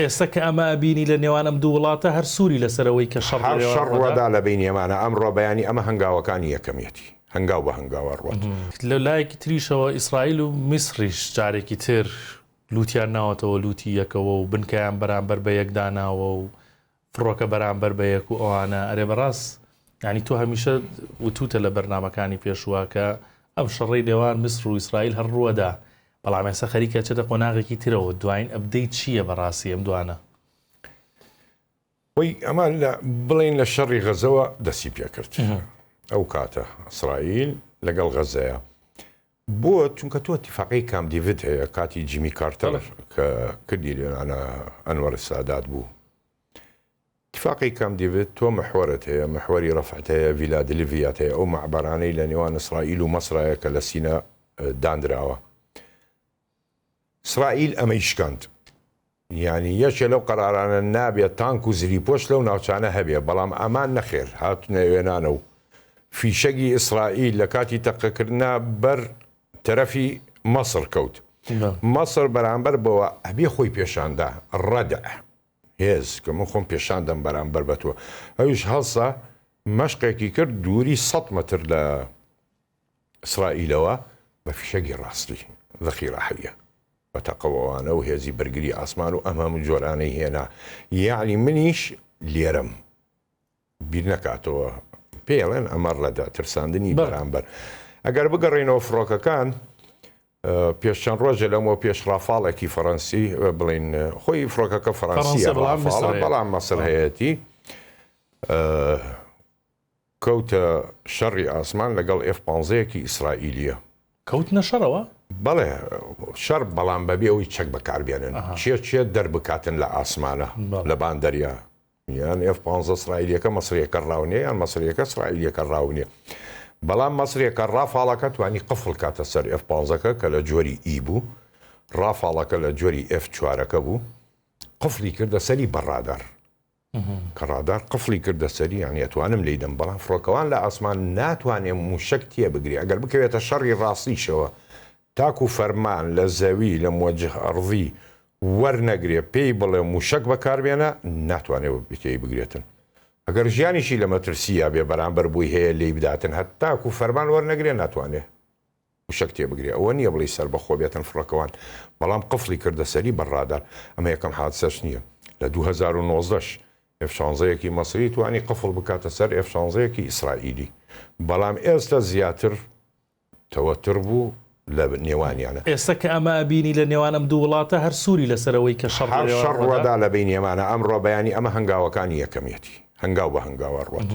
ئێستا کە ئەمە ئەبینی لە نێوان ئەم دوو وڵاتە هەر سووری لەسەر ئەوەی کە شەڕ هەر شەڕ ڕوەدا لە بەینی ئەمانە ئەمڕۆ بەیانی ئەمە هەنگاوەکانی یەکەمیەتی هەنگاو بە هەنگاو ئەڕوات. لە لایەکی تریشەوە ئیسرائیل و میسریش جارێکی تر لوتیان ناوەتەوە لوتی یەکەوە و بنکەیان بەرامبەر بە یەک داناوە و فڕۆکە بەرامبەر بە یەک و ئەوانە ئەرێ بەڕاست یانی تۆ هەمیشە وتوتە لە بەرنامەکانی پێشووە کە ئەم شەڕەی نێوان میسر و ئیسرائیل هەر ڕووەدا بەڵام ئێستا خەریکە ئەچێتە قۆناغێکی ترەوە دواین update چییە بەڕاستی ئەم دوانە؟ خۆی ئەمە لە بڵێین لە شەڕی غەزەوە دەستی پێکرد ئەو کاتە ئیسرائیل لەگەڵ غەزەیە بۆ چونکە تۆ تیفاقی کام دیڤید هەیە کاتی جیمی کارتەر کە کردی لێنانە ئەنوەر سادات بوو تفاقی کام دیڤید تۆ محوەرت هەیە محوەری ڕەفعت هەیە ڤیلادلڤیات هەیە ئەو مەعبەرانەی لە نێوان ئیسرائیل و مەسرایە کە لە سینا دانراوە ئیسرائیل ئەمەی شکاند. یانی یەکێ لەو قەرارانە نابێ تانک و زریپۆش لەو ناوچانە هەبێ، بەڵام ئەمان نەخێر هاتنە ئێنانە و فیشەگی ئیسرائیل لە کاتی تەقەکردنا بەر تەرەفی مەسڕ کەوت. مەسڕ بەرامبەر بەوە ئەبێ خۆی پێشاندا، ڕەدع، هێز، کە من خۆم پێشان دەم بەرامبەر بە تۆ. ئەویش هەڵسا مەشقێکی کرد دووری سەت مەتر لە ئیسرائیلەوە بە فیشەکی ڕاستی، ذخیرە حیە، بە تەقەوەوانە و هێزی بەرگری ئاسمان و ئەم هەموو جۆرانەی هێنا، یەعنی منیش لێرەم. بیر نەکاتەوە پێی ئەڵێن ئەمە ڕەدە، ترساندنی بەرامبەر. ئەگەر بگەڕێینەوە فڕۆکەکان، پێش چەند ڕۆژێ لەمەوە پێش ڕافاڵێکی فەڕەنسی بڵین خۆی فڕۆکەکە فەڕەنسیە بەڵام مەسر هەیەتی کەوتە شەڕی ئاسمان لەگەڵ ئێف پانزەیەکی ئیسرائیلیە. کەوتنە شەڕەوە؟ بەڵێ شەڕ بەڵام بەبێ ئەوەی چەک بەکاربێنن چێ چێ دەربکاتن لە ئاسمانە لە بان دەریا یان ئێف پانزە ئیسرائیلیەکە مەسریەکە ڕاو نیە یان مەسریەکە ئیسرائیلیەکە ڕاو نیە بەڵام مەسریەکە ڕافاڵەکە توانی قفڵ کاتە سەر ئێف پانزەکە کە لە جۆری ئی بوو ڕافاڵەکە لە جۆری ئێف چوارەکە بوو قفڵی کردە سەری بە ڕادار کە ڕادار قفڵی کردە سەری یانی ئەتوانم لێی دەم بەڵام فڕۆکەوان لە ئاسمان ناتوانێ موشەک تێ بگرێ ئەگەر بکەوێتە شەڕی ڕاستیشەوە تاکو فەرمان لە زەوی لە موجه ئەڕزی وەرنەگرێ پێی بڵێ موشەک بەکاربێنە ناتوانێ تێی بگرێتن ئەگەر ژیانیشی لە مەترسییا بێ بەرامبەر بۆی هەیە لێی بداتن هەتاکو فەرمان وەرنەگرێ ناتوانێ موشەک تێبگرێ ئەوە نیە بڵێی سەربەخۆ بێتن فڕۆکەوان بەڵام قفڵی کردە سەری بە ڕادار ئەمە یەکەم حادسەش نیە لە 2019 ش ئێف شانزەیەکی مەسری توانی قفڵ بکاتە سەر ئێف شانزەیەکی ئیسرائیلی بەڵام ئێستا زیاتر تەوەتر بوو لە نێوانیانە. ئێستا کە ئەمە ئەبینی لە نێوان ئەم دوو وڵاتە هەر سووری لەسەر ئەوەی کە شەڕ هەر شەڕ ڕوەدا لە بەینی ئەمانە ئەمڕۆ بەیانی ئەمە هەنگاوەکانی یەکەمیەتی هەنگاو بە هەنگاو ئەڕوات.